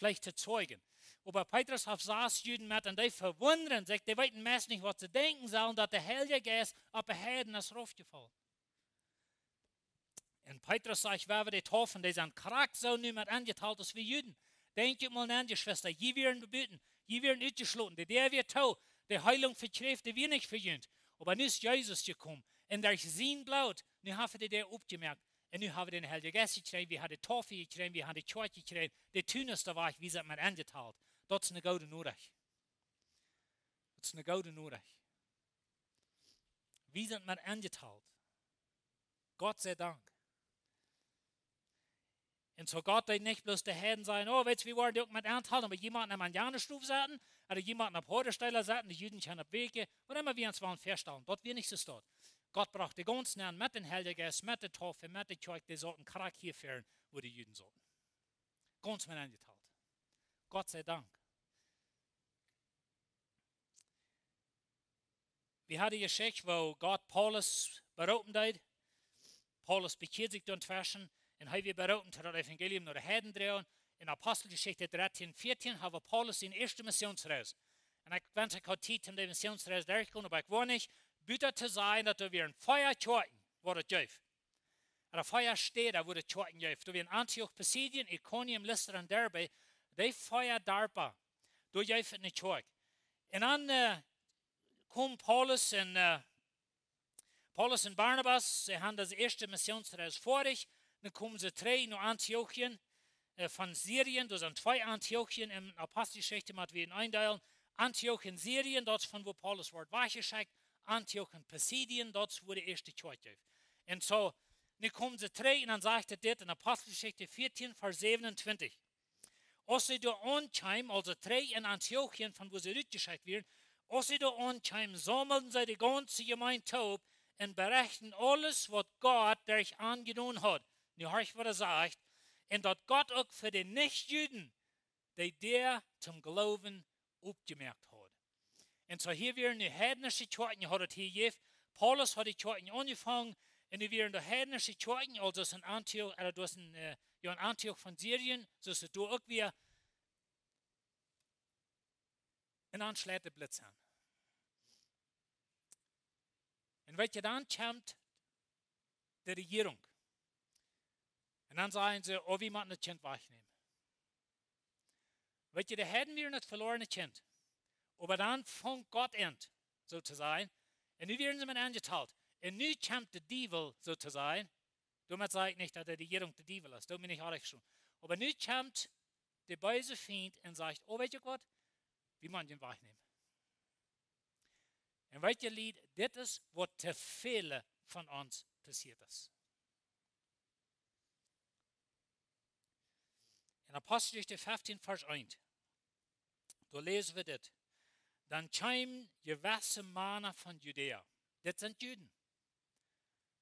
Veleicht to Zeijen. Oba Petrus haft sas Juden met un dee vewundren sikj, dee weeten meist nich, waut see denkjen sellen, daut de Heilje Jeist opp de Heiden es raufjefollen. Un Petrus sajcht: "Wie haben de Taufen, dee sent krakjt soo nu met enjetalt aus wie Juden. Denkjt mol no, Jeschwista, jie wieren bebuten, jie wieren utjeschloten, de Däa wia too, de Heilunk fa Kjräft wia nich fa junt. Oba nu es Jesus jekomen. Un derch sien Bloot, nu haben wie de Däa opjemoakt. Un nu haben wie dän Heiljen Jeist jekjräajen, wie haben de Taufe jekjräajen, wie haben de Kjoakj jekjräajen, de Tun es doa wajch, wie sent met enjetalt." Daut es eene goode Norecht. Daut es eene goode Norecht. Wie sent met enjetalt. Gott sei Dank. Un soo Gott deed nich bloos de Heiden sajen: "Oh, weetst, wie woaren dee uk met entalen, oba jie motten am aun jane Stow saten, ooda jie motten am opp hoade Städen saten, de Juden kjennen opp weakje, waut emma wie ons wellen väastalen." Daut wia nich soo staut. Gott brocht de gaunz nenn met dän Heiljen Jeist, met de Taufe, met de Kjoakj, dee sauten krakjt hia väaren, wua de Juden sauten. Gaunz met enjetalt. Gott sei Dank. Wie haben de Jeschicht, woo Gott Paulus beroopen deed. Paulus bekjieed sikj doa tweschen un hee wia beroopen, daut Evangelium no de Heiden to droagen. En Aposteljeschicht dartieen, vieetieen haben wie Paulus siene ieeschte Missionsreis. Un ekj wensch, ekj haud Tiet, om de Missionsreis derchtogonen, oba ekj woa nich, buta to sajen, daut doa wieren vea Kjoakjen, wua daut jeef. Ooda vea Städen, wua daut Kjoakjen jeef. Doa wieren Antioch, Pisidien, Ikonium, Listra un Derbe, dee vea Darpa. Doa jeef et eene Kjoakj. Un dan, äh, kjeem Paulus un, äh, Paulus un Barnabas, see haben dise ieeschte Missionsreis foadich. Dan kjeemen see trigj no Antiochien, äh, von Syrien. Doa sent twee Antiochien en Aposteljeschicht, mau wie en eendeelen. Antiochien, Syrien, daut es von wua Paulus woat wajchjeschekjt. Antiochien, Pisidien, daut es wua de ieeschte Kjoakj jeef. Un soo, nu kjeemen see trigj un dan sajcht et dit en Aposteljeschicht vieetieen, Varsch säwenuntwintich. Aus see doa aunkjeemen, aulsoo trigj en Antiochien, von wua see rutjeschekjt wieren, aus see doa aunkjeemen, saumelden see de gaunze Jemeent toop un berechten aules, waut Gott derch an jedonen haud. Nu horcht, waut et sajcht: "Un daut Gott uk fa de Nichjuden de Däa toom Gloowen opjemoakt haud." Un soo hia wieren nu heidnische Kjoakjen, haud et hia jejäft. Paulus haud de Kjoakjen aunjefongen, un nu wieren doa heidnische Kjoakjen, aulsoo en Antioch, äh, doa es en, äh, jo, en Antioch von Syrien, soo aus et doa uk wia, un dan schleit de Blitz aun. Un weetst, dan kjemt de Rejierunk. Un dan sajen see: "Oh, wie motten daut Kjint wajchnämen." Weetst, de Heiden wieren daut veloarne Kjint. Oba dan funk Gott aun, soo to sajen. Un nu wieren see met enjetalt. Un nu kjemt de Diewel, soo to sajen. Doamet saj ekj nich, daut de Rejierunk de Diewel es. Doa bie ekj nich oajch scheen. Oba nu kjemt de beese Fient un sajcht: "Oh, weetst uk waut? Wie motten am wajchnämen." Un weetst, Lied, dit es, waut too väle von ons passieet es. En Aposteljeschicht feftieen, Varsch eent, doa läsen wie dit: "Dan kjeemen jewesse Mana von Judäa." Dit sent Juden.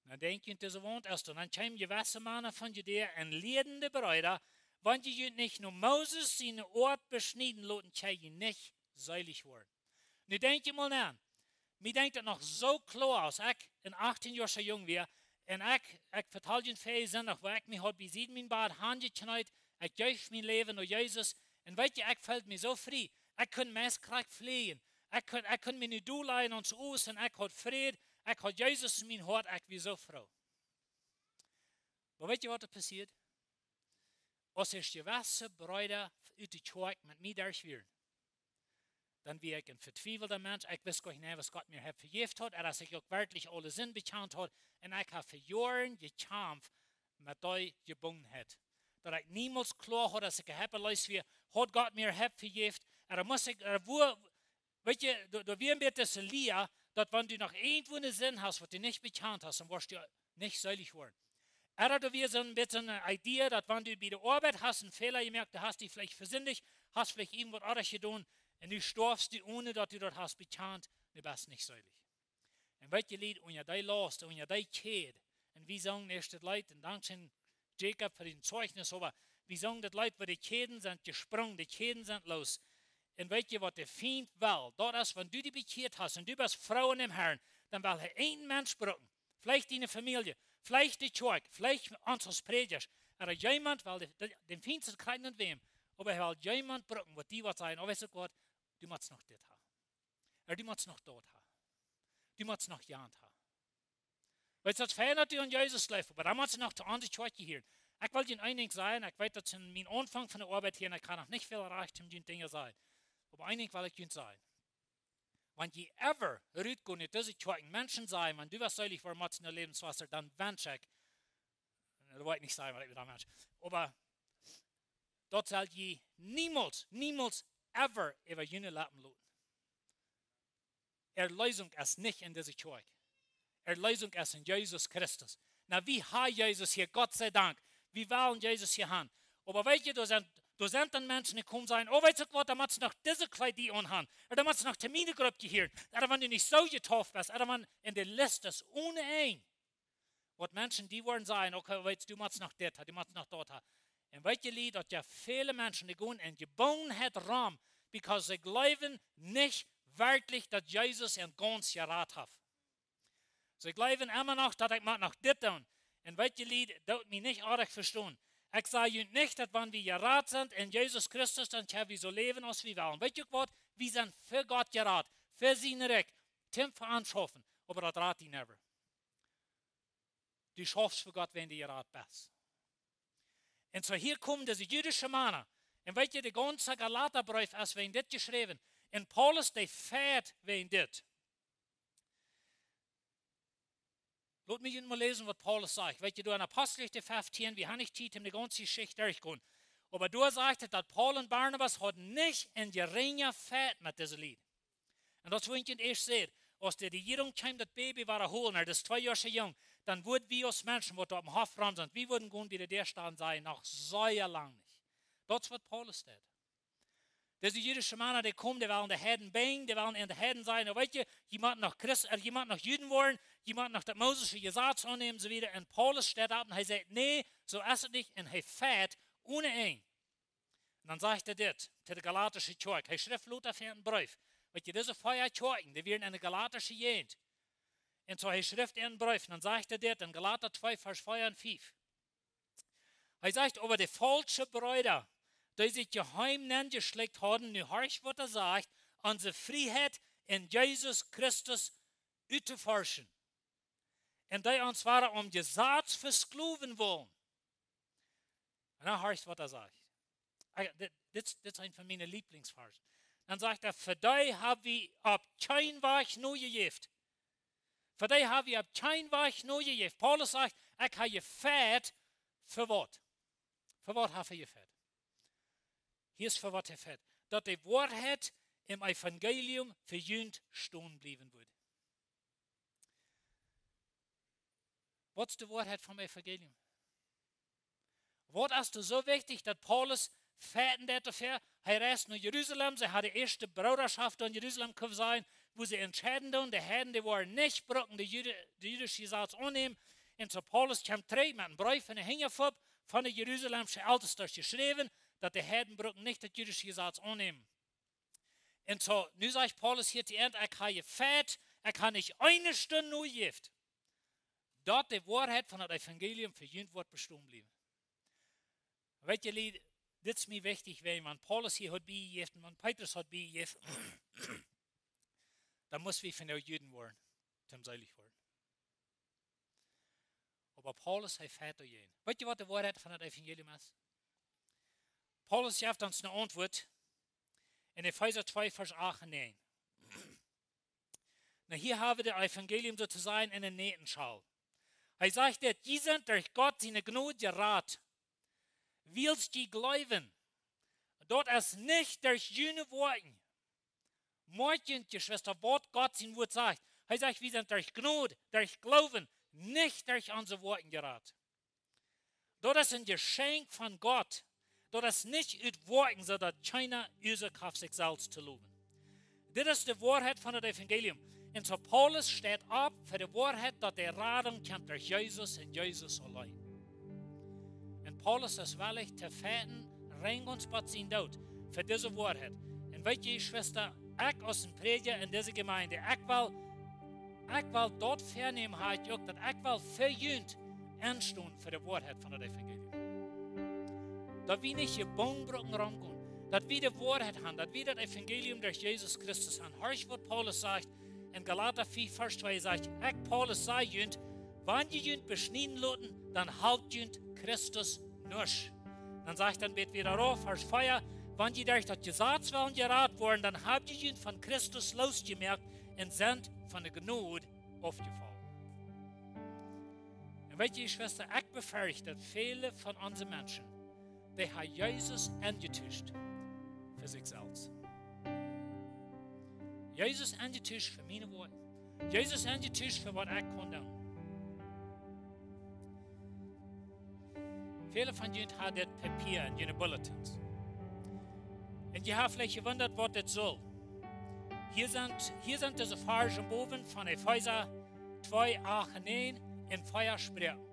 Dan denkj jie, dise Waunt es doa. "Dan kjeemen jewesse Mana von Judäa un lieeden de Breeda: Wan jie junt nich no Moses siene Oat beschnieden loten, kjenn jie nich seelich woaren." Nu denkj mol no. Mie denkjt daut noch soo kloa, aus ekj een achtieen Joa Jung wia, un ekj, ekj vetal junt väajen Sindach, woo ekj mie haud bie Sied mien Bad hanjekjneet, ekj jeef mien Läwen no Jesus, un weetst, ekj feeld mie soo frie. Ekj kunn meist krakjt flieejen. Ekj kunn, ekj kunn mie nu dol lajen aun de Oos un ekj haud Fräd, ekj haud Jesus en mien Hoat, ekj wia soo froo. Oba weetst, waut doa passieed? Aus ieescht jewesse Breeda ut de Kjoakj met mie derch wieren, dan wia ekj een vetwiefelda Mensch. Ekj wist goanich, waut Gott mie haft vejäft haud, un aus ekj uk werkjlich aule Sind bekjant haud. Un ekj hab fa Joaren jekjamft met dee Jebungenheit. Daut ekj niemols kloa haud, aus ekj jeheppet lees wia, haud Gott mie haft vejäft. Un dan must ekj, un woo, weetst du, doa, doa wia een bät dise Lia, daut wan du noch irjentwoo eene Sind hast, waut du nich bekjant hast, dan woascht du nich seelich woaren. Ooda doa wia soon bät soone Idee, daut wan du bie de Oabeit hast een Fäla jemoakt, du hast die veleicht vesindicht, hast veleicht irjentwaut oajet jedonen, un nu stoafst du, onen daut du daut hast bekjant, du best nich seelich. Un weetst du, Lied, unja dee Laust, unja dee Kjäd, un wie sungen ieescht daut Leet, un dankscheen Jakob fa dien Zeichnis, oba wie sungen daut Leet, woo de Kjäden sent jesprungen, de Kjäden sent loos. Un weetst du, waut de Fient well? Daut es, wan du die bekjieet hast un du best froo en däm Herrn, dan well hee een Mensch brucken. Veleicht diene Famielje, veleicht de Kjoakj, veleicht ons aus Prädjasch. Ooda jemaunt well de, de, dän Fient kjrieen un wäm, oba hee well jemaunt brucken, waut die waut sajen, oh, weetst du waut, du motst noch dit haben. Ooda du motst noch daut haben. Du motst noch jant haben. Weetst du, daut es fein, daut du aun Jesus jleefst, oba dan motst du noch to onse Kjoakj jehieren. Ekj well die een Dinkj sajen, ekj weet, daut es mien Aunfank von de Oabeit hia, un ekj kaun noch nich väl rajcht om die Dinja sajen. Oba een Dinkj well ekj die sajen. Wan jie ever rutgonen ut dise Kjoakj, Menschen sajen, wan du west seelich woaren, motst no Läwenswota, dan wensch ekj, daut well ekj nich sajen, waut ekj doamet, oba daut sell jie niemols, niemols ever äwa june Leppen loten. Erleesunk es nich en dise Kjoakj. Erleesunk es en Jesus Christus. Nu, wie haben Jesus hia, Gott sei Dank. Wie wellen Jesus hia haben. Oba weetst du, doa sent, doa sent dan Menschen, dee komen sajen, oh, weetst du waut, dan motst du noch dise Kjleeda aunhaben. Ooda dan motst du noch to miene Grupp jehieren. Ooda wan du nich soo jetauft best. Ooda wan, un de List es onen Enj. Waut Menschen die woaren sajen, okay, weetst du, du motst noch dit haben, du motst noch daut haben. Un weetst du, Lied, daut jeft väle Menschen, dee gonen en Jebungenheit rom, because see jleewen nich werkjlich, daut Jesus an gaunz jerat haft. See jleewen emma noch, daut ekj mott noch dit doonen. Un weetst du, Lied, doot mie nich oajch vestonen. Ekj saj junt nich, daut wan wie jerat sent en Jesus Christus, dan kjenn wie soo läwen aus wie wellen. Weetst du waut? Wie sent fa Gott jerat, fa sien Rikj, toom fa ons schaufen. Oba daut rat die never. Du schaufst fa Gott, wan du jerat best. Un soo hia komen dise jüdische Mana. Un weetst du, de gaunze Galatabreef es wäajen dit jeschräwen. Un Paulus, dee fajcht wäajen dit. Lot mie junt mol läsen, waut Paulus sajcht. Weetst du, doa en Aposteljeschicht feftieen, wie haben nich Tiet, om de gaunze Jeschicht derchtogonen. Oba doa sajcht et, daut Paulus un Barnabas hauden nich een jerinja Fajcht met dise Lied. Un daut es, woo ekj ieescht säd, aus de Rejierunk kjeem daut Baby wada holen, daut es twee Joa soo jung, dan wudden wie aus Menschen, waut doa oppem Hoff rom sent, wie wudden gonen bie de Däa stonen, sajen, noch sea lang nich. Daut es, waut Paulus deed. Dise jüdische Mana, dee komen, dee wellen de Heiden binjen, dee wellen aun de Heiden sajen, nu weetst du, jie motten noch Christ, äh, jie motten noch Juden woaren, jie motten noch daut mosesche Jesaz aunnämen, un soo wieda. Un Paulus steit opp un hee sajcht, nä, soo es et nich, un hee fajcht onen Enj. Un dan sajcht hee dit to de galatische Kjoakj. Hee schrift lota fa een Breef. Weetst du, dise vea Kjoakjen, dee wieren en de galatische Jäajent. Un soo, hee schrift een Breef. Un dan sajcht hee dit en Galata twee, Varsch vea un fief. Hee sajcht, oba de faulsche Breeda, dee sikj jeheem nenjeschlikjt hauden, nu horcht, waut hee sajcht, onse Frieheit en Jesus Christus uttoforschen. Un dee ons wada aum Jesaz vesklowen wullen. Un dan horcht, waut hee sajcht. Ah jo, dit, dit, dit es een von miene Lieblingsvarsch. Dan sajcht hee, fa dee hab wie opp kjeen Wajch nojejäft. Fa dee hab wie opp kjeen Wajch nojejäft. Paulus sajcht, ekj hab jefajcht fa waut? Fa waut haft hee jefajcht? Hia es fa waut hee fajcht. Daut de Woarheit em Evangelium fa junt stonen bliewen wudd. Waut es de Woarheit vom Evangelium? Waut es doa soo wichtich, daut Paulus fajchten deed doafäa? Hee reist no Jerusalem, see hauden de ieeschte Broodaschoft en Jerusalem, kjenn wie sajen, wua see entscheiden doonen, de Heiden, dee wellen nich brucken de Jude-, de jüdische Jesaz aunnämen. Un soo Paulus kjemt trigj met een Breef en de Henj von de jerusalemsche Eltestasch jeschräwen, daut de Heiden brucken nich daut jüdische Jesaz aunnämen. Un soo, nu sajcht Paulus hia to Enj, ekj hab jefajcht, ekj hab nich eene Stund nojejäft, daut de Woarheit von daut Evangelium fa junt woat bestonen bliewen. Weetst du, Lied, dit es mie wichtich, wiels wan Paulus hia haud biejejäft un wan Petrus haud biejejäft, dan must wie von de Juden woaren, toom seelich woaren. Oba Paulus, hee fajcht doajäajen. Weetst du, waut de Woarheit von daut Evangelium es? Paulus jeft ons eene Auntwuat. En Efeesa twee, Varsch acht un näajen. Nu, hia hab wie daut Evangelium soo to sajen en eene Nätenschal. Hee sajcht dit: "Jie sent derch Gott siene Jnod jerat, wiels jie jleewen. Daut es nich derch june Woakjen." Moakjt junt, Jeschwista, waut Gott sien Wuat sajcht. Hee sajcht, wie sent derch Jnod, derch Gloowen, nich derch onse Woakjen jerat. Daut es een Jeschenkj von Gott. Daut es nich ut Woakjen, soo daut kjeena Uasoak haft, sikj selfst to lowen. Dit es de Woarheit von daut Evangelium. Un soo Paulus steit opp fa de Woarheit, daut de Radunk kjemt derch Jesus un Jesus auleen. Un Paulus es wellich to fechten, rein gaunz bat sien Doot, fa dise Woarheit. Un weet jie, Jeschwista, ekj aus een Prädja en dise Jemeent, ekj well, ekj well daut väanämen, ha ekj uk, daut ekj well fa junt enstonen fa de Woarheit von daut Evangelium. Daut wie nich hia bang brucken romgonen, daut wie de Woarheit han, daut wie daut Evangelium derch Jesus Christus han. Horcht, waut Paulus sajcht en Galata fief, Varsch twee, sajcht: "Ekj, Paulus, saj junt, wan jie junt beschnieden loten, dan halpt junt Christus nuscht." Dan sajcht, dan bät wie doarauf, Varsch vea: "Wan jie derch daut Jesaz wellen jerat woaren, dan hab jie junt von Christus losjemoakt un sent von de Jnod aufjefollen." Un weet jie, Jeschwista, ekj befercht, daut väle von onse Menschen, dee ha Jesus enjetuscht fa sikj selfst. Jesus enjetuscht fa miene Woakjen. Jesus enjetuscht fa waut ekj kaun doonen. Väle von junt ha dit Papia en june bulletins. Un jie ha veleicht jewundat, waut dit saul. Hia sent, hia sent dise Varschen bowen von Efeesa twee, acht un näajen, en vea Sproaken.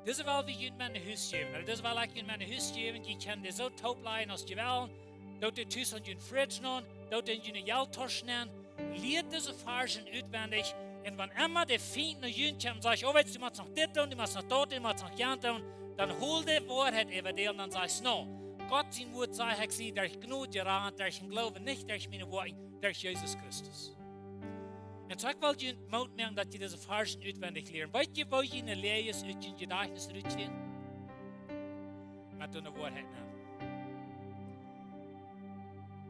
Dise well wie junt met no Hus jäwen. Ooda dise well ekj junt met no Hus jäwen. Jie kjennen dee soo toop lajen aus jie wellen. Doot dee tus aun june fridge nenn. Doot dee en june Jelttausch nenn. Lieet dise Varschen utwendich. Un wan emma de Fient no junt kjemt un sajcht: "Oh, weetst, du motst noch dit doonen, du motst noch daut, du motst noch jant doonen", dan hol de Woarheit äwa dee un dan sajcht: "No, Gott sien Wuat sajcht, ekj sie derch Jnod jerat, derch dän Gloowen, nich derch miene Woakjen, derch Jesus Christus." Un soo ekj well junt Moot moaken, daut jie dise Varschen utwendich lieren. Weet jie, woo jie ne Läajes ut jun Jedajchtnis rutkjrieen? Met doa ne Woarheit nenn.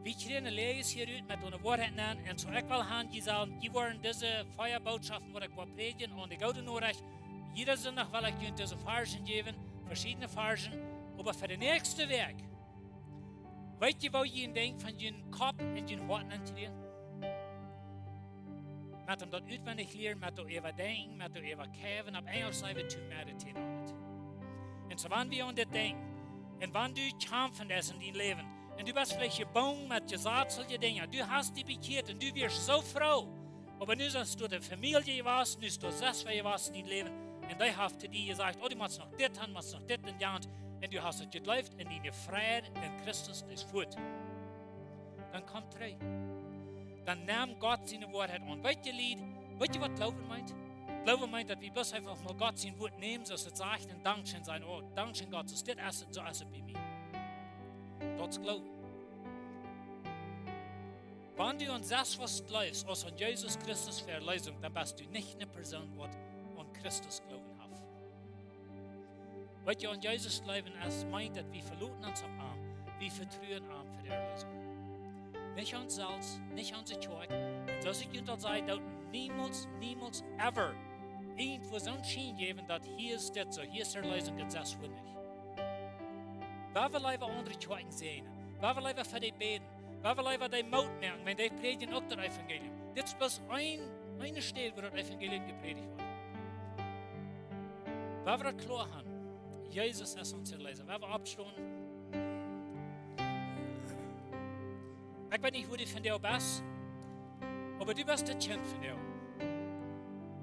Wie kjrieen ne Läajes hia rut met doa ne Woarheit nenn. Un soo ekj well han, jie sellen, jie woaren dise vea Bootschoften, waut ekj woa prädjen, aun de Goode Norecht. Jieda Sindach well ekj junt dise Varschen jäwen, veschiedne Varschen. Oba fa de näakjste Wäakj, weet jie, woo jie een Dinkj von jun Kopp un jun Hoat nenn kjrieen? Met am daut utwendich lieren, met doa äwa denkjen, met doa äwa kjeiwen, opp Enjelsch saj wie to meditate on it. Un soo, wan wie aun dit denkjen, un wan du kjamfen deist en dien Läwen, un du best veleicht jebungen met jesazliche Dinja, du hast die bekjieet un du wieescht soo froo, oba nu best du de Famielje jewast, nu best du selfst wea jewast en dien Läwen, un dee haft to die jesajcht: "Oh, du motst noch dit han, motst noch dit un jant", un du hast daut jejleeft, un diene Fräd en Christus es fuat. Dan komm trigj. Dan nemm Gott siene Woarheit aun. Weet jie, Lied, weet jie, waut Gloowen meent? Gloowen meent, daut wie bloos eefach mol Gott sien Wuat nämen, soo aus et sajcht, un dankscheen sajen: "Oh, dankscheen Gott, soo es dit, es et, soo es et bie mie." Daut es Gloowen. Wan du aun selfst waut jleefst aus aun Jesus Christus fa Erleesunk, dan best du nich ne Persoon, waut aun Christus Gloowen haft. Weet jie, aun Jesus jleewen es, meent, daut wie veloten ons opp am, wie vetruen am fa de Erleesunk. Nich ons selfst, nich onse Kjoakj. Un soo aus ekj junt aul säd, daut niemols, niemols, ever irjentwua soon Schien jäwen, daut hia es dit soo, hia es Erleesunk, un selfst wua nich. Wie wellen leewa aundre Kjoakjen säajnen. Wie wellen leewa fa dee bäden. Wie wellen leewa dee Moot moaken, wiels dee prädjen uk daut Evangelium. Dit es bloos een, eene Städ, wua daut Evangelium jeprädicht woat. Wie wellen daut kloa han. Jesus es ons Erleesa. Wie wellen oppstonen. Ekj weet nich, wua du vondoag best, oba du best daut Kjint vondoag.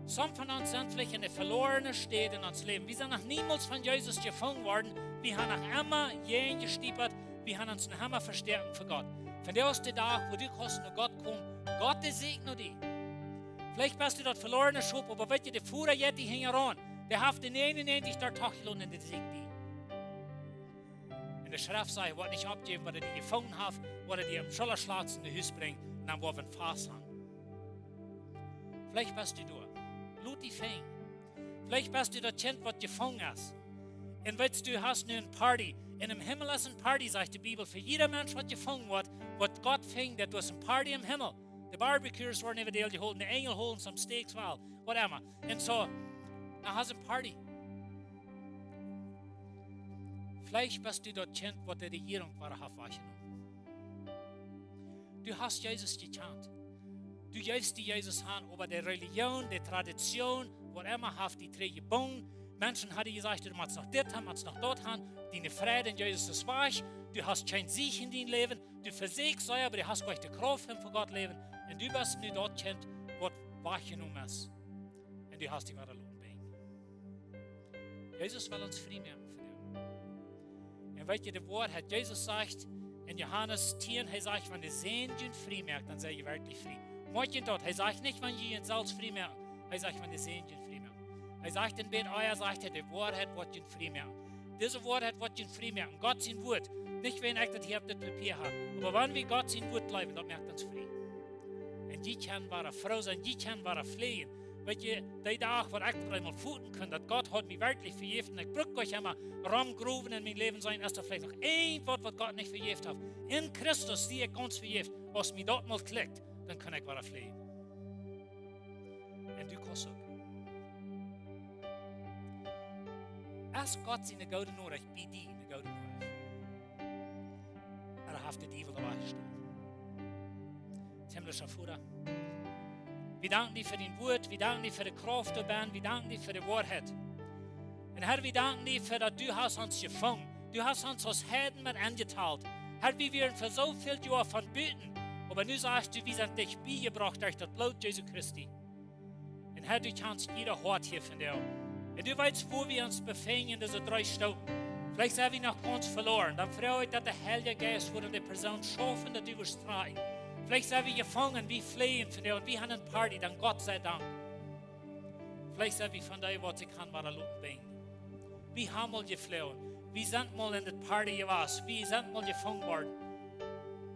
Somje von ons sent veleicht en eene velorne Städ en ons Läwen. Wie sent noch niemols von Jesus jefungen worden. Wie haben noch emma jäajen jestiepat. Wie haben ons noch emma vestäaken fa Gott. Vondoag es de Dach, wua du kaust no Gott komen. Gott, dee sieekjt no die. Veleicht best du daut velorne Schop, oba weet jie, de Foda jeit die hinjaraun. Dee haft de näajen un näajentich doa toch jeloten un dee sieekjt die. Un de Schreft sajcht: "Woat nich oppjäwen, bat hee die jefungen haft, bat hee die oppem Schullaschlag no Hus brinjt, un dan woat hee fast han." Veleicht best du doa. Lot die finjen. Veleicht best du daut Kjint, waut jefungen es. Un weetst, du hast nu een Party. En em Himmel es een Party, sajcht de Bibel, fa jieda Mensch waut jefungen woat, waut Gott finjt, daut es een Party em Himmel. De barbecues woaren äwa de Welt jehoolen, de Enjel hoolen some steaks, well, whatever. Un soo, dan hast een Party. Veleicht best du daut Kjint, waut de Rejierunk wada haft wajchjenomen. Du hast Jesus jekjant. Du jeefst die Jesus han, oba de Relijoon, de Tradition, whatever, haft die trigj jebungen. Menschen haben jesajcht, du motst noch dit han, motst noch daut han. Diene Freid en Jesus es wajch. Du hast kjeen Sieg en dien Läwen. Du vesieekjst sea, oba du hast nich de Krauft, om fa Gott läwen. Un du best nu daut Kjint, waut wajchjenomen es. Un du hast die wada loten binjen. Jesus well ons frie moaken von däm. Un weetst, de Woarheit, Jesus sajcht en Johanes tieen, hee sajcht, wan de Sän junt frie moakt, dan sent jie werkjlich frie. Moakt junt daut, hee sajcht nich, wan jie junt selfst frie moaken, hee sajcht, wan de Sän junt frie moakt. Hee sajcht en bät ea, sajcht hee, de Woarheit woat junt frie moaken. Dise Woarheit woat junt frie moaken. Gott sien Wuat. Nich wäajen ekj daut hia opp dit Papia hab. Oba wan wie Gott sien Wuat jleewen, daut moakt ons frie. Un jie kjennen wada froo sennen, jie kjennen wada fleajen. Weetst, dee Dach, waut ekj daut eemol feelen kunn, daut Gott haud mie werkjlich vejäft un ekj bruck nich emma romgrowen en mien Läwen sennen, es doa veleicht noch irjentwaut, waut Gott nich vejäft haft. En Christus sie ekj gaunz vejäft. Aus mie daut mol klikjt, dan kaun ekj wada fleajen. Un du kaust uk. Es Gott siene goode Norecht bie die eene goode Norecht? Ooda haft de Diewel doa wajchjestolen? Himmlischa Voda, wie danken die fa dien Wuat, wie danken die fa de Krauft doabennen, wie danken die fa de Woarheit. Un Herr, wie danken die fa daut du hast ons jefungen. Du hast ons aus Heiden met enjetalt. Herr, wie wieren fa soo väl Joaren von buten, oba nu sajchst du, wie sent dicht biejebrocht derch daut Bloot Jesu Christi. Un Herr, du kjanst jieda Hoat hia vondoag. Un du weetst, wua wie ons befinjen en dise dree Stonen. Veleicht sent wie noch gaunz veloaren. Dan froag ekj, daut de Heilje Jeist wudd aun de Persoon schaufen, daut du wurscht strakjen. Veleicht sent wie jefungen, wie fleajen vondoag un wie haben eene Party, dan Gott sie Dank. Veleicht sent wie von dee, waut sikj han wada loten binjen. Wie haben mol jeflogen. Wie sent mol en de Party jewast. Wie sent mol jefungen worden.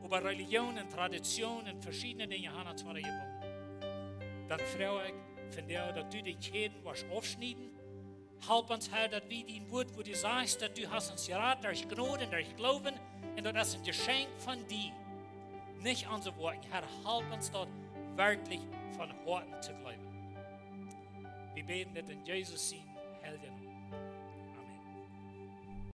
Oba Relijoon un Tradition un veschiedne Dinja haben ons wada jebungen. Dan froag ekj vondoag, daut du de Kjäden wurscht aufschnieden. Halp ons, Herr, daut wie dien Wuat, wua du sajchst, daut du hast ons jerat derch Jnod un derch Gloowen, un daut es een Jeschenkj von die, nich onse Woakjen. Herr, halp ons daut werkjlich von Hoaten to jleewen. Wie bäden dit en Jesus sienen heiljen Nomen.